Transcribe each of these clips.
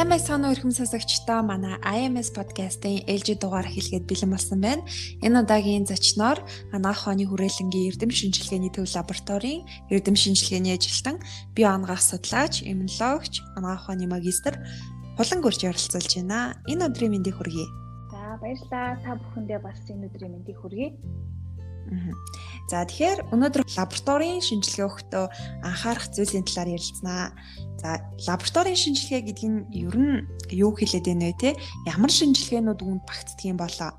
Сайн байцгаана уу эрхэм сонсогчдоо, манай IMS podcast-ийн ээлжид дугаар эхлэхэд бэлэн болсон байна. Энэ удаагийн зочноор анагаах ухааны хүрээлэнгийн эрдэм шинжилгээний төв лабораторийн эрдэм шинжилгээний ажилтан, био анагаах судлаач, иммунологч, анагаах ухааны магистр Хулан гүрж оролцуулж байна. Энэ өдрийн мэндийг хүргэе. За баярлалаа. Та бүхэндээ бас энэ өдрийн мэндийг хүргэе. За тэгэхээр өнөөдөр лабораторийн шинжилгээ өгөхдөө анхаарах зүйлийн талаар ярилцсанаа. За лабораторийн шинжилгээ гэдэг нь ер нь юу хэлээд байна вэ те? Ямар шинжилгээнүүд үүнд багтдаг юм болоо?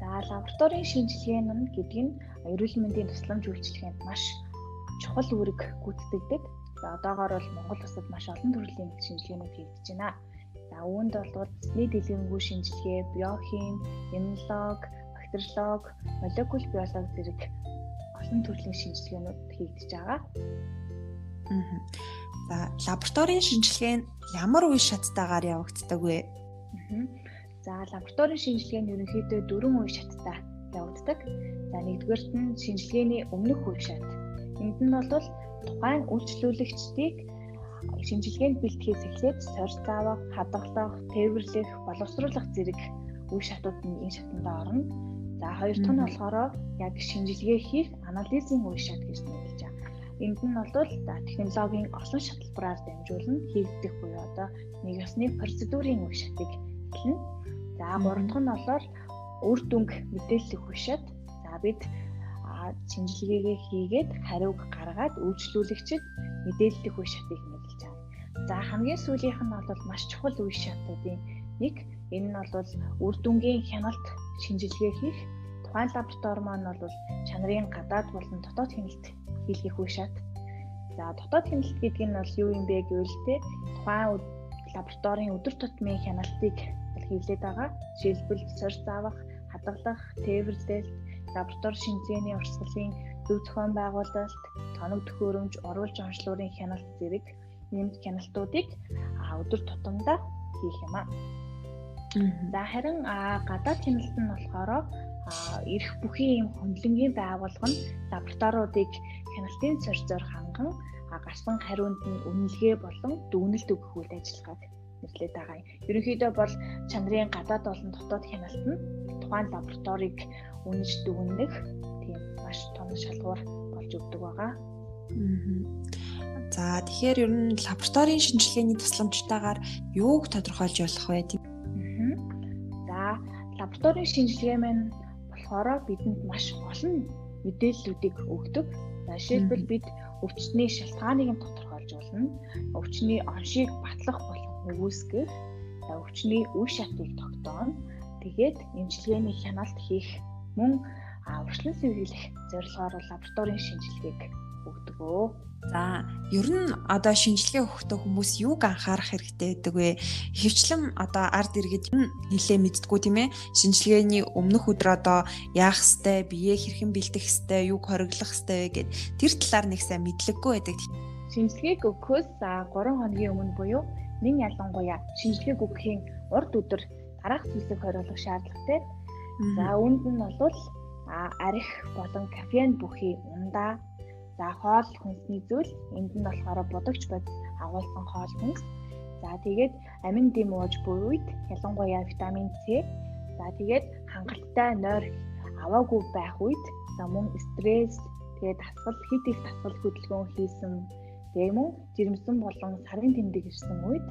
За лабораторийн шинжилгээ нь гэдэг нь эрүүл мэндийн тусламж үйлчилгээнд маш чухал үүрэг гүйцэтгэдэг. За одоогоор бол Монгол улсад маш олон төрлийн шинжилгээнүүд хийгдэж байна. За үүнд бол цэцний дэлгэрэнгүй шинжилгээ, биохим, иммунолог, бактериолог, молекул биологи зэрэг олон төрлийн шинжилгээнүүд хийгдэж байгаа. За лабораторийн шинжилгээ нь ямар үе шаттайгаар явагддаг вэ? За лабораторийн шинжилгээ нь ерөнхийдөө дөрвөн үе шаттай явагддаг. За нэгдүгээрт нь шинжилгээний өмнөх үе шат. Энд нь бол тухайн үйлчлүүлэгчдийг шинжилгээнд бэлтгэхээс эхлээд сорь заавах, хадгалах, тээвэрлэх, боловсруулах зэрэг үе шатууд нь энэ шатанд орно. За хоёр дахь нь болохоор яг шинжилгээ хийх анализийн үе шат гэж нэрлэж байгаа. Энд нь бол технологийн олон шалбараар дамжуулан хийгдэх буюу одоо нэг ёсны процедурын үе шатыг хэлнэ. За гурав дахь нь болохоор үр дүнг мэдээлэх үе шат. За бид шинжилгээгээ хийгээд хариуг гаргаад үйлчлүүлэгчид мэдээлэх үе шатыг нэрлэж байгаа. За хамгийн сүүлийнх нь бол маш чухал үе шатуудын нэг. Энэ нь бол үр дүнгийн хяналт шинжилгээ хийх. Тухайн лаборатори маань бол чанарын гадаад болон дотоод хяналт хийлгэх үе шат. За дотоод хяналт гэдэг нь бол юу юм бэ гэвэл те тухайн лабораторийн өдөр тутмын хяналтыг хийлээд байгаа. Жишээлбэл сорь заавах, хадгалах, тээвэрлэлт, лаборатори шинжилгээний урсгалын зөв зохион байгуулалт, тоног төхөөрөмж, оруулж онцлуурын хяналт зэрэг нэмэлт хяналтуудыг өдөр тутамдаа хийх юм аа. За харин гадаад хяналт нь болохоор эрх бүхий ийм хөндлөнгийн байгууллага нь лабораториудыг хяналтын сорьцоор ханган гарсан хариунд нь үнэлгээ болон дүгнэлт өгөх үйл ажиллагааг нэрлэдэг байгаа юм. Ерөнхийдөө бол чанарын гадаад болон дотоод хяналт нь тухайн лабораторийг үнэж дүгнэх тийм маш том шалгуур болж өгдөг байгаа. За тэгэхээр ер нь лабораторийн шинжилгээний тусламжтайгаар юуг тодорхойлж болох вэ? За лабораторийн шинжилгээ маань болохоор бидэнд маш олон мэдээллүүдийг өгдөг. Жишээлбэл бид өвчтний шалтгааныг нь тодорхойлж болно. Өвчний оншийг батлах болон нэгүсгэх, өвчний үе шатыг тогтооно. Тэгээд эмчилгээний хяналт хийх мөн урьдчилан сэргийлэх зорилгоор лабораторийн шинжилгээг өгдөг. За ер нь одоо шинжилгээ өгөхдөө хүмүүс юуг анхаарах хэрэгтэй байдаг вэ? Ихэвчлэн одоо ард иргэд нэлээ мэддэггүй тийм ээ. Шинжилгээний өмнөх өдөр одоо яах ёстой, биеэ хэрхэн бэлдэх ёстой, юуг хориглох ёстой вэ гэд тэр талаар нэг сайн мэдлэггүй байдаг. Шинжилгээг өгөхөөс 3 хоногийн өмнө буюу нэн ялангуяа шинжилгээг өгөхийн урд өдөр дараах зүйлсийг хориглох шаардлагатай. За үүнд нь бол арх болон кофеин бүхий ундаа. За хоол хүнсний зүйл, энд нь болохоор будагч бодис агуулсан хоол хүнс. За тэгээд амин дэм ууж буй үед ялангуяа витамин С. За тэгээд хангалттай нойр аваагүй байх үед, за мөн стресс, тэгээд дасгал, хит их дасгал хөдөлгөөн хийсэн, тэгээд мөн жирэмсэн болон сарын тэмдэг ирсэн үед,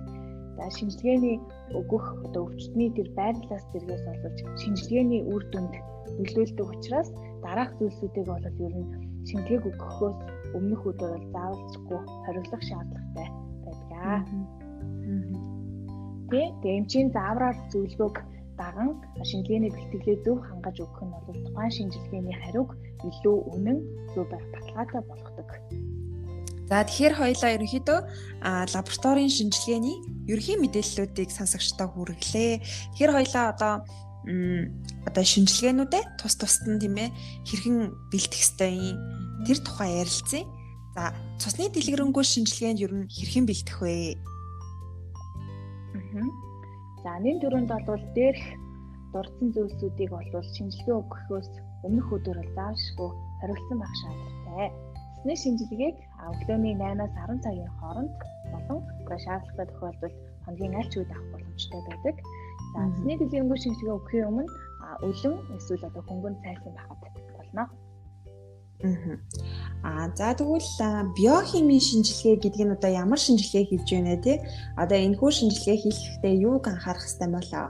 за шинжилгээний өгөх одоо өвчтний тэр байрлалаас зэргээс болж шинжилгээний үр дүнд нөлөөлдөг учраас дараах зүйлсүүдийг бол ер нь шинжилгээг өгөхөөс өмнөх өдөр бол заавалчгүй хориглох шаардлагатай байдаг. Тэгээ эмчийн заавраар зөвлөгөөг даган шинжилгээний бэлтгэлээ зөв хангаж өгөх нь бол тухайн шинжилгээний хариуг илүү үнэн, зөв байх баталгаатай болгодог. За тэгэхээр хоёлаа ерөнхийдөө лабораторийн шинжилгээний ерөнхий мэдээллүүдийг сонсогчдод хүргэлээ. Тэгэхээр хоёлаа одоо шинжилгээнүүдээ тус тусад нь тийм ээ хэрхэн бэлдэх ёстой юм тэр тухай ярилцъя. За цусны дэлгэрэнгүй шинжилгээнд ер нь хэрхэн бэлдэх вэ? За нэгэн түрүүнд бол дээрх дурдсан зүйлсүүдийг бол шинжилгээ өгөхөөс өмнөх өдөр бол заавшгүй хориглосон байх шаардлагатай. Цусны шинжилгээг өглөөний 8-аас 10 цагийн хооронд болон одоо шаардлагатай тохиолдолд хоногийн аль ч үед авах боломжтой байдаг. За цэцний дэлгэрэнгүй шинжилгээ өгөхийн өмнө өлөн эсвэл одоо хөнгөн цайлсан байхад болно. За тэгвэл биохимийн шинжилгээ гэдэг нь одоо ямар шинжилгээ хийж байна те? Одоо энэхүү шинжилгээ хийхдээ юуг анхаарах ёстой болоо?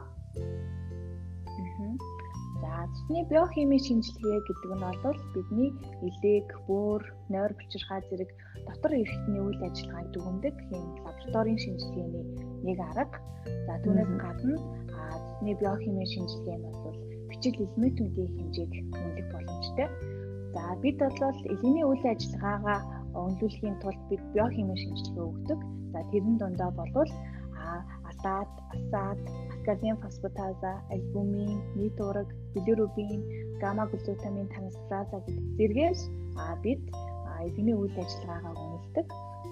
За цэцний биохимийн шинжилгээ гэдэг нь бол бидний элэг, бөөр, нойр бочирхаа зэрэг дотор эрхтний үйл ажиллагааг дүгнэдэг ийм лабораторийн шинжилгээний нэг арга. За түүнээс гадна цэцний биохимийн шинжилгээ нь бол бичил элементүүдийн хэмжээг үнэлэх боломжтой. За бид бол элэгний үйл ажиллагаагаа үнэлүүлэхийн тулд бид биохимийн шинжилгээ өгдөг. За тэрэн дундаа болвол алаад, асаад, алкалин фосфатаза, альбумин, нийт уураг, билирубин, гамма глутамин трансфераза гэдэг зэргээс бид элэгний үйл ажиллагаагаа үнэлдэг.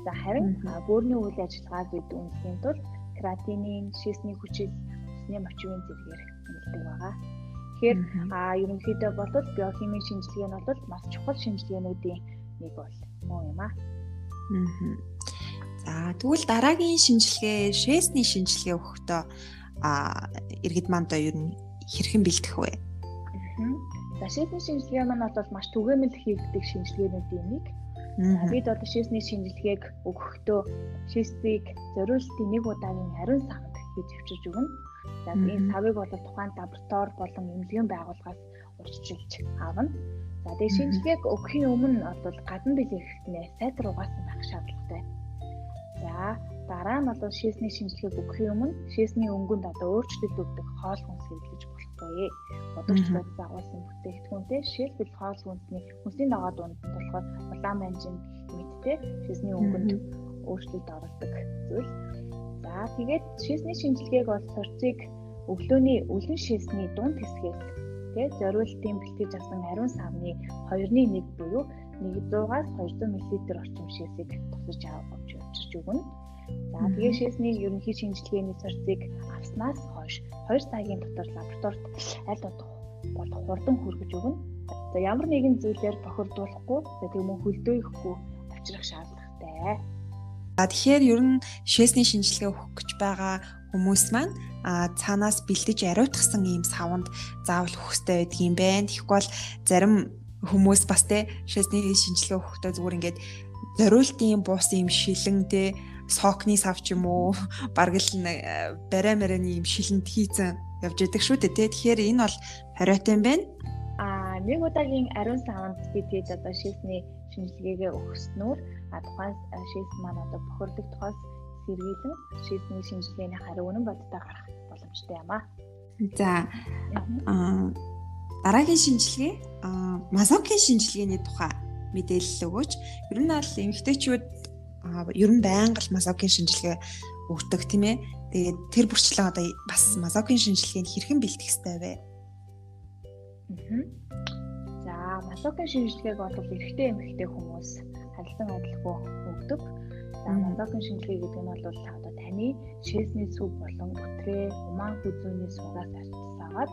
За харин бөөрийн үйл ажиллагааг бид үнэлэхийн тулд креатинин, шээсний хүчил, цэцний мочийн зэргээр үнэлдэг байгаа. Тэгэхээр ерөнхийдөө бол биохимийн шинжилгээ нь бол маш чухал шинжилгээнүүдийн нэг бол мөн юм аа. За тэгвэл дараагийн шинжилгээ шээсний шинжилгээ өгөхдөө иргэд маань одоо ер нь хэрхэн бэлтгэх вэ? За шээсний шинжилгээ маань бол маш түгээмэл хийгддэг шинжилгээнүүдийн нэг. За бид одоо шээсний шинжилгээг өгөхдөө шээсийг зориултын нэг удаагийн ариун савнд хийж авчирч өгнө. За энэ савыг бол тухайн лаборатори болон эмнэлгийн байгууллагаас урьдчилж авна. За тэгээ шинжилгээг өгөхийн өмнө бол гадна бэлэг эрхтнээ сайтар угаасан байх шаардлагатай. За дараа нь бол шээсний шинжилгээг өгөхийн өмнө шээсний өнгөнд одоо өөрчлөлт өгдөг хоол хүнс хэрэглэж болохгүй. Бодогч бодис агуулсан бүтээгдэхүүнтэй жишээлбэл хоол хүнсний хүнсний ногоо дунд болохоор улаан манжин гэх мэттэй шээсний өнгөнд өөрчлөлт оруулдаг зүйл. За тэгээд шээсний шинжилгээг бол сурцыг өглөөний өлөн шээсний дунд хэсгээс тэ зориултын бэлтгэж авсан ариун савны 2-1 буюу 100-аас 200 мл орчим шээсийг тусаж авч авчирч өгнө. За тэгээд шээсний ерөнхий шинжилгээний сурцыг авснаас хойш 2 цагийн дотор лабораторид аль болох хурдан хүргэж өгнө. За ямар нэгэн зүйлээр бохирдуулахгүй, за тэг мөн хөлдөөхгүй авчрах шаардлагатай. Тэгэхээр ер нь шээсний шинжилгээ өгөх гэж байгаа хүмүүс маань цаанаас бэлдэж ариутгсан ийм савнд заавал өгөх ёстой байдаг юм байна. Тэгэхгүй бол зарим хүмүүс бас те шээсний шинжилгээ өгөхдөө зүгээр ингээд зориултын буусан юм шилэн те сокны сав ч юм уу бараг л барай марааны юм шилэнд хийцэн явж идэг шүү дээ те. Тэгэхээр энэ бол хориотой юм байна. Нэг удаагийн ариун савнд бид хийж одоо шээсний шинжилгээгээ өгснөөр тухайн шээс маань одоо бохирдогдохоос сэргийлэн шээсний шинжилгээний хариу үнэн бодиттой гарах боломжтой юм аа. За дараагийн шинжилгээ мазокийн шинжилгээний тухай мэдээлэл өгөөч. Ер нь бол эмэгтэйчүүд ер нь байнга л мазокийн шинжилгээ өгдөг тийм ээ. Тэгээд тэр бүрчлэн одоо бас мазокийн шинжилгээнд хэрхэн бэлтгэх ёстой вэ? За мазокийн шинжилгээг бол эрэгтэй эмэгтэй хүмүүс харилцан адилгүй өгдөг. За мазокийн шинжилгээ гэдэг нь бол одоо таны шээсний сүв болон үтрээ, умаан хүзүүний сугаас арчсаагаад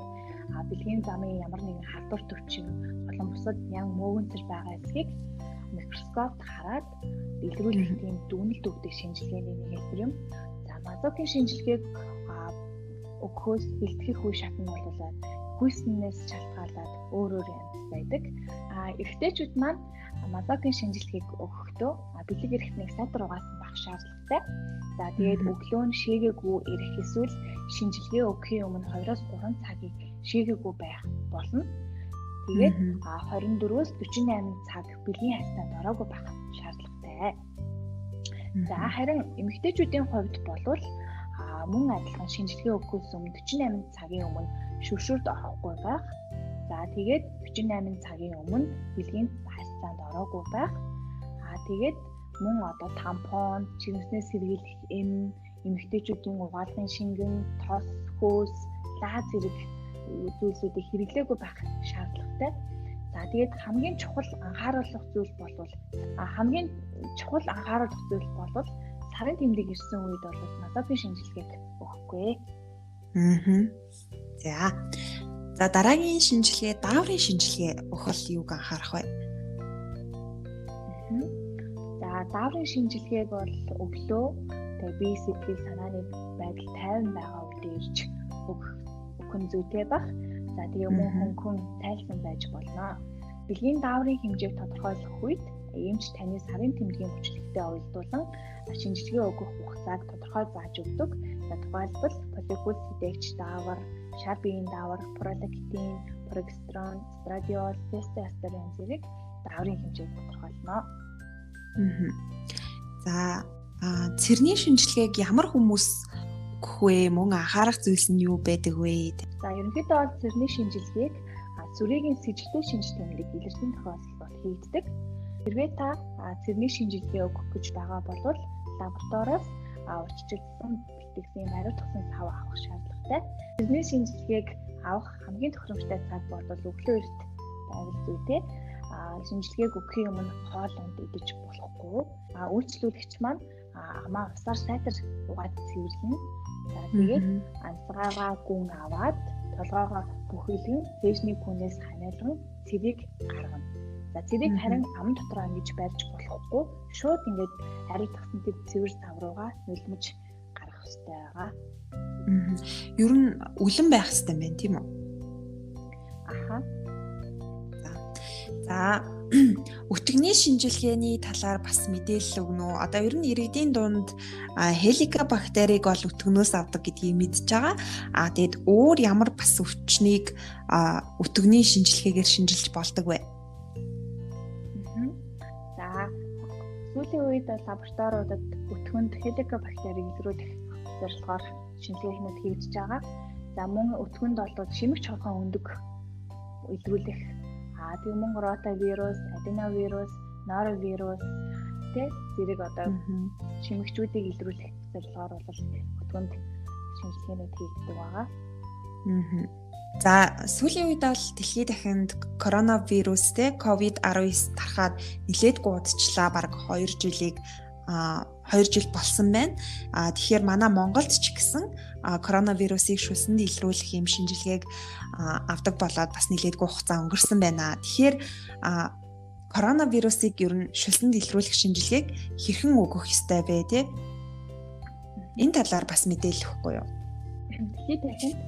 бэлгийн замын ямар нэгэн халдвар төвчин болон бусад нян мөөгөнцөр байгаа эсхийг микроскопт хараад илрүүлэх тийм дүгнэлт өгдөг шинжилгээний нэг хэлбэр юм. За мазокийн шинжилгээг өгөхөөс бэлтгэх үе шат нь бол хүйснээс шалтгаалаад өөр өөр янз байдаг. Эрэгтэйчүүд маань мазокийн шинжилгээг өгөхдөө бэлэг эрхтнийг сайтар угаасан байх шаардлагатай. За тэгээд өглөө нь шээгээгүй ирэх эсвэл шинжилгээ өгөхийн өмнө 2-3 цагийг шээгээгүй байх болно. Тэгээд 24-өөс 48 цаг бэлгийн харьцаанд ороогүй байх шаардлагатай. За харин эмэгтэйчүүдийн хувьд болвол мөн адилхан шинжилгээ өгөхөөс өмнө 48 цагийн өмнө шүршүрт орохгүй байх. За тэгээд 48 цагийн өмнө бэлгийн харьцаанд ороогүй байх. Тэгээд мөн одоо тампон, жирэмснээс сэргийлэх эм, эмэгтэйчүүдийн угаалгын шингэн, тос, хөөс, лаа зэрэг зүйлсүүдийг хэрэглээгүй байх шаардлагатай. За тэгээд хамгийн чухал анхааруулах зүйл болвол сарын тэмдэг ирсэн үед бол мазокийн шинжилгээг өгөхгүй. За. За дараагийн шинжилгээ дааврын шинжилгээ өгөх юуг анхаарах вэ? За За, дааврын шинжилгээг бол өглөө тэгээ бие сэтгэл санааны байдал тайван байгаа үедээ ирж өгөх нь зүйтэй баг. За, тэгээ мөн хөнгөн тайлсан байж болно. Бэлгийн дааврын хэмжээг тодорхойлох үед эмч таны сарын тэмдгийн хүчлэгтэй уялдуулан шинжилгээ өгөх хугацааг тодорхой зааж өгдөг. За, тухайлбал фолликул сэдэгч даавар, шар биеийн даавар, пролактин, прогестерон, эстрадиол, тестостерон зэрэг дааврын хэмжээг тодорхойлно. За, цэрний шинжилгээг ямар хүмүүс өгөх вэ? Мөн анхаарах зүйлс нь юу байдаг вэ? За, ерөнхийдөө бол цэрний шинжилгээг сүрэгийн сэжигтэй шинж тэмдэг илэрсэн тохиолдолд бол хийгддэг. Хэрвээ та цэрний шинжилгээ өгөх гэж байгаа бол лабораториоос учирчилсан бэлтгэсэн хариуцсан сав авах шаардлагатай. Цэрний шинжилгээг авах хамгийн тохиромжтой цаг бол өглөө эрт байвал зүйтэй. Шинжилгээг өгөхийн өмнө хоол унд идэж болохгүй. Үйлчлүүлэгч маань амаа усаар сайтар угаад цэвэрлэнэ. За, тэгээд ансгаагаа гүн аваад толгоогоо бүхэлгэн цээжний гүнээс ханиалган цэрийг гаргана. За, цэрийг харин аман дотроо ингэж барьж болохгүй. Шууд ингээд хариуцсан тэр цэвэр сав руугаа нулимж гаргах ёстой байгаа. Ер нь үлэн байх ёстой юм байна, тийм үү? Аха. За, өтгөний шинжилгээний талаар бас мэдээлэл өгнө үү? Одоо ер нь иргэдийн дунд хеликобактерийг бол өтгөнөөс авдаг гэдгийг мэдж байгаа. Тэгээд өөр ямар бас өвчнийг өтгөний шинжилгээгээр шинжилж болдог вэ? За, сүүлийн үед лабораториудад өтгөнд хеликобактерийг илрүүлэх зорилгоор шинжилгээнүүд хийгдэж байгаа. За, мөн өтгөнд бол шимэгч хоргон өндөг илрүүлэх, тэг мөн ротавирус, аденовирус, норовирус тэ зэрэг одоо шимэгчүүдийг илрүүлэх зорилгоор бол өтгөнд шинжилгээнүүд хийгддэг байгаа. За, сүүлийн үед бол дэлхийд дахинд коронавирус тэ COVID-19 тархаад нэлээдгүй удажлаа, бараг 2 жилийг 2 жил болсон байна. Тэгэхээр манай Монголд ч гэсэн коронавирусыг шүлсэнд илрүүлэх юм шинжилгээг авдаг болоод бас нэлээдгүй хугацаа өнгөрсөн байна. Тэгэхээр коронавирусыг ер нь шүлсэнд илрүүлэх шинжилгээг хэрхэн өгөх ёстой вэ, тэ? Энэ талаар бас мэдээлэл өгөхгүй юу? Дэлхийд дахинд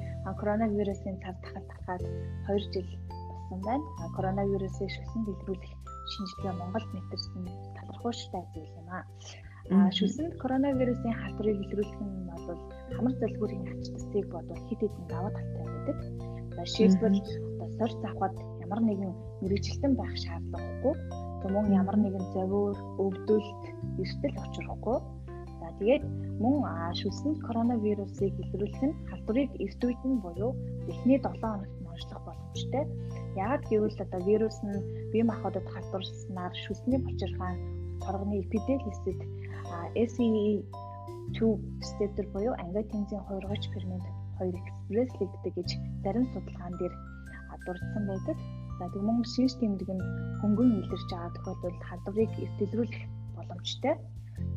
коронавирусын цар тахал тархаад 2 жил болсон байна. Коронавирусыг шүлсэнд илрүүлэх шинжилгээ Монголд нэвтэрсэн талархууштай зүйл юм аа. Шүлсэнд коронавирусын халдварыг илрүүлэх нь бол хамар залгуурын ач тусыг бодвол хэд хэдэн даваа талтай байдаг. За, жишээлбэл одоо сорьц авахад ямар нэгэн мэргэжилтэн байх шаардлагагүй. Мөн ямар нэгэн зовиур, өвдөлт, эрсдэл учрахгүй. За, тэгээд мөн шүлсэнд коронавирусыг илрүүлэх нь халдварыг эрт үед нь буюу эхний 7 хоногт онцлох боломжтой. Яагаад гэвэл одоо вирус нь бие махбодод халдварснаар шүлсний булчирхаан цоргоны эпителисэд SEE2 рецептор буюу ангиотензин хуургагч фермент 2 экспресслэгддэг гэж зарим судалгаан дээр дурдсан байдаг. За, тэг мөн шинж тэмдэг нь хөнгөн илэрч байгаа тохиолдолд халдварыг эрт илрүүлэх боломжтой.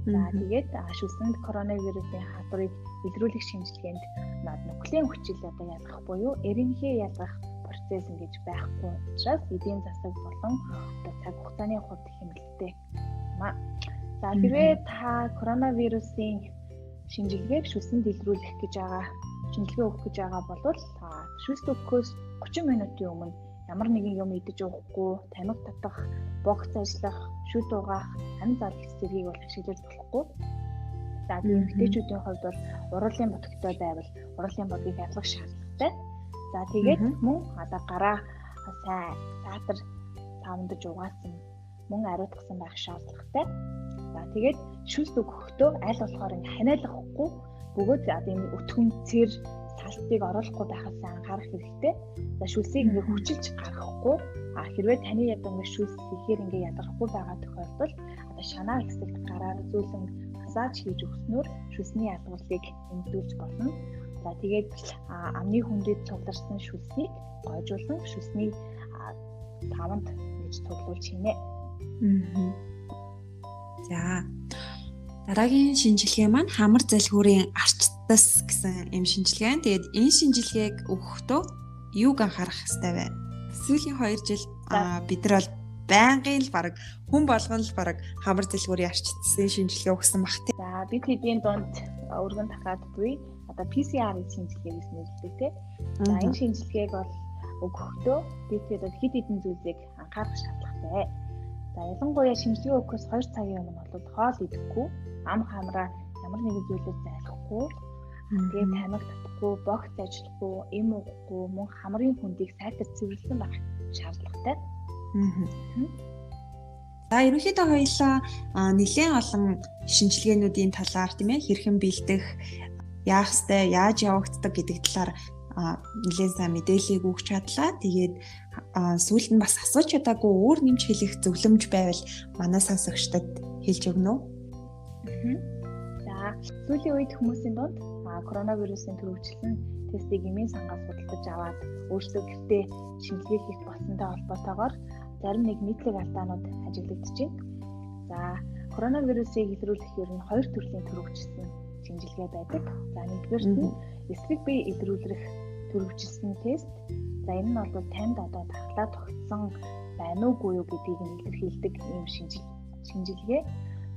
За, тэгээд шүлсэнд коронавирусын халдварыг илрүүлэх шинжилгээнд нуклеин хүчил одоо ялгах буюу РНХ ялгах процесс ингэж байхгүй учраас эдийн засаг болон одоо цаг хугацааны хувьд хэмнэлттэй юм а. За, хэрвээ та коронавирусын шинжилгээг шүлсэнд илрүүлэх гэж байгаа, шинжилгээ өгөх гэж байгаа бол шүлс өгөхөөс 30 минутын өмнө ямар нэгэн юм идэж уухгүй, тамхи татах, богц ажиллах, шүд угаах, ам зарлах зэргийг бол ашиглаж болохгүй. За, эмэгтэйчүүдийн хувьд бол уруулын ботготой байвал уруулын бодгийг ялгах шаардлагатай. За, тэгээд мөн одоо гараа сайн саатар савндаж угаасан, мөн ариутгасан байх шаардлагатай. За, тэгээд шүлс өгөхдөө аль болохоор ингэ ханиалгахгүй бөгөөд одоо энэ өтгөн цэр салтыг оруулахгүй байхаас анхаарах хэрэгтэй. За, шүлсийг ингээ хүчилж гаргахгүй. Хэрвээ таны одоо ингээ шүлс ихээр ингээ ядарахгүй байгаа тохиолдолд одоо шанаа хэсэгт гараар зөөлөн массаж хийж өгснөөр шүлсний ялгуурлыг эмдүүлж болно. За, тэгээд амны хүндэд цугларсан шүлснийг гойжуулан шүлсний саванд ингэж цуглуулж хийнэ. За, дараагийн шинжилгээ маань хамар залгуурын арчтас гэсэн юм шинжилгээ. Тэгээд энэ шинжилгээг өгөхдөө юуг анхаарах ёстой вэ? Сүүлийн 2 жил бид нар бол Байнгын л баг хүн болгон л баг хамар зэлгүүрийн арчтсан шинжилгээ өгсөн бах тий. За бид хэдийн дунд өргөн тахаад буй одоо PCR шинжилгээ гэж нэрлэдэг тий. За энэ шинжилгээг бол өгөхдөө бид хэд хэд хэдэн зүйлийг анхаарах шаардлагатай. За ялангуяа шинжилгээ өгөхөөс 2 цагийн өмнө бол хоол идэхгүй, ам хамраа ямар нэгэн зүйлээр зайлахгүй, тэгээд тамхи татахгүй, богц ажиллахгүй, эм уухгүй, мөн хамрын хөндийг сайтар цэвэрлсэн байх шаардлагатай. За ерөнхийдөө хоёлаа нэлээд олон шинжилгээнүүдийн талаар тийм хэрхэн бэлдэх, яах ёстой, яаж явагддаг гэдэг талаар нэлээд сайн мэдээллийг өгч чадлаа. Тэгээд сүүлд нь бас асууж чадаагүй өөр нэмж хэлэх зөвлөмж байвал манай сонсогчдод хэлж өгнө үү? За сүүлийн үед хүмүүсийн дунд коронавирусын төрөвчлөн тестийг эмийн сангаас худалдаж аваад өөрсдөө гэртээ шинжилгээ хийх болсонтой холбоотойгоор зарим нэг нийтлэг алдаанууд ажиглагдаж байна. За коронавирусыг илрүүлэх ер нь хоёр төрлийн төрөвчлсөн шинжилгээ байдаг. За нэгдүгээрт нь эсрэг бие илрүүлэх төрөвчлсөн тест. За энэ нь бол танд одоо дархлаа тогтсон байна уугүй юу гэдгийг нь илэрхийлдэг ийм шинжилгээ.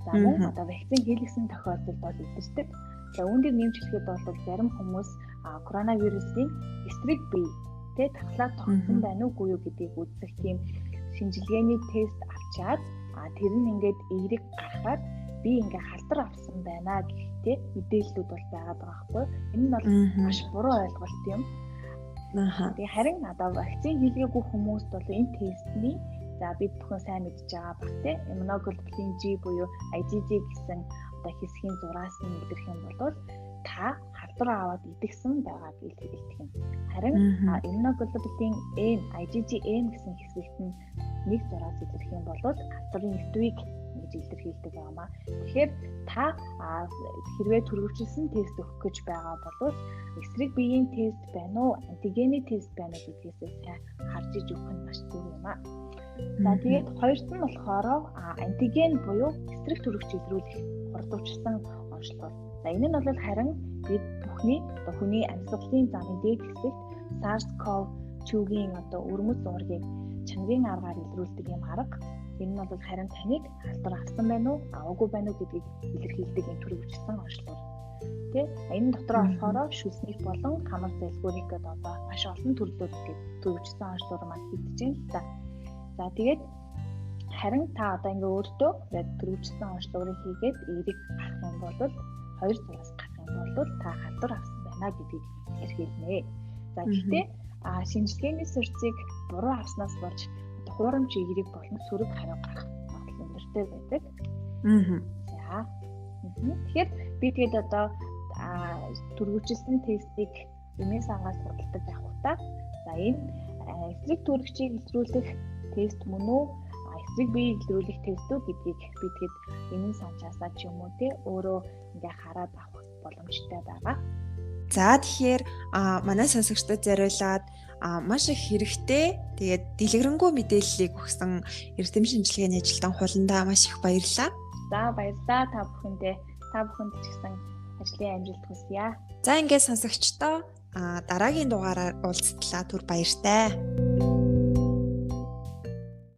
За мөн одоо вакцин хийлгэсэн тохиолдолд бол илэрдэг. За үүн дээр нэмж хэлэхэд бол зарим хүмүүс коронавирусын эсрэг бие дархлаа тогтсон байна уугүй юу гэдгийг үзэх тийм шинжилгээний тест авчаад тэр нь ингээд эерэг гарахаар би ингээ халдвар авсан байна гэхтэй мэдээллүүд бол байгаад байгаа байхгүй. Энэ нь бол маш буруу ойлголт юм. Тэгээ харин одоо вакцин хийлгээгүй хүмүүст бол энэ тестний за бид бүхэн сайн мэдж байгаа баг те иммуноглобулин G буюу IgG гэсэн одоо хэсгийн зураас нь илэрх юм бол та халдвар аваад идэгсэн байгааг илэрхийлдэг юм. Харин иммуноглобулин M IgG M гэсэн хэсэгт нь нэг зураас илэрх юм бол халдварын элдвийг ингэж илэрхийлдэг байгаамаа. Тэгэхээр та хэрвээ төрөвчлсөн тест өгөх гэж байгаа бол эсрэг биеийн тест байна уу, антигений тест байна уу гэдгээсээ сайн харж иж өгөх нь маш зөв юм аа. За тэгээд хоёрт нь болохоор антиген буюу эсрэг төрөгч илрүүлэх хурдвчилсан онцлог. За энэ нь бол харин бид бүхний одоо хүний амьсгалын замын дээд хэсэгт SARS-CoV-2-ийн одоо өвөрмөц уургийг чанарын аргаар илрүүлдэг юм арга. Энэ нь бол харин таныг халдвар авсан байна уу, аваагүй байна уу гэдгийг илэрхийлдэг юм төрөвчлсөн онцлог. Тэ энэ дотроо болохоор шүлснийг болон хамар залгуурыг гэдэг одоо маш олон төрлөөр ингээд төрөвчлсөн онцлогоор маань хийгдэж байна л да. За тэгээд харин та одоо ингээ өөртөө ингээд төрөвчлсөн онцлогыг хийгээд эерэг гарах юм бол хоёр зураас гарах юм бол та халдвар авсан байна гэдгийг илэрхийлнэ. За гэхдээ шинжилгээний сурцыг буруу авснаас болж хуурамч эерэг болон сөрөг хариу гарах магадлал өндөртэй байдаг. За. Тэгэхээр би тэгээд одоо төрөвчлсөн тестийг эмийн сангаас худалдаж авахдаа за энэ эсрэг төрөгчийг илрүүлэх тест мөн үү, эсрэг биеийг илрүүлэх тест үү гэдгийг би тэгэд эмийн санчаасаа ч юм уу те өөрөө ингээ хараад авах боломжтой байгаа. За тэгэхээр манай сонсогчдод зориулаад маш их хэрэгтэй тэгээд дэлгэрэнгүй мэдээллийг өгсөн эрдэм шинжилгээний ажилтан хуландаа маш их баярлалаа. За баярлалаа та бүхэндээ. Та бүхэнд ч гэсэн ажлын амжилт хүсье. За ингээд сонсогчдоо дараагийн дугаараар уулзтлаа. Түр баяртай.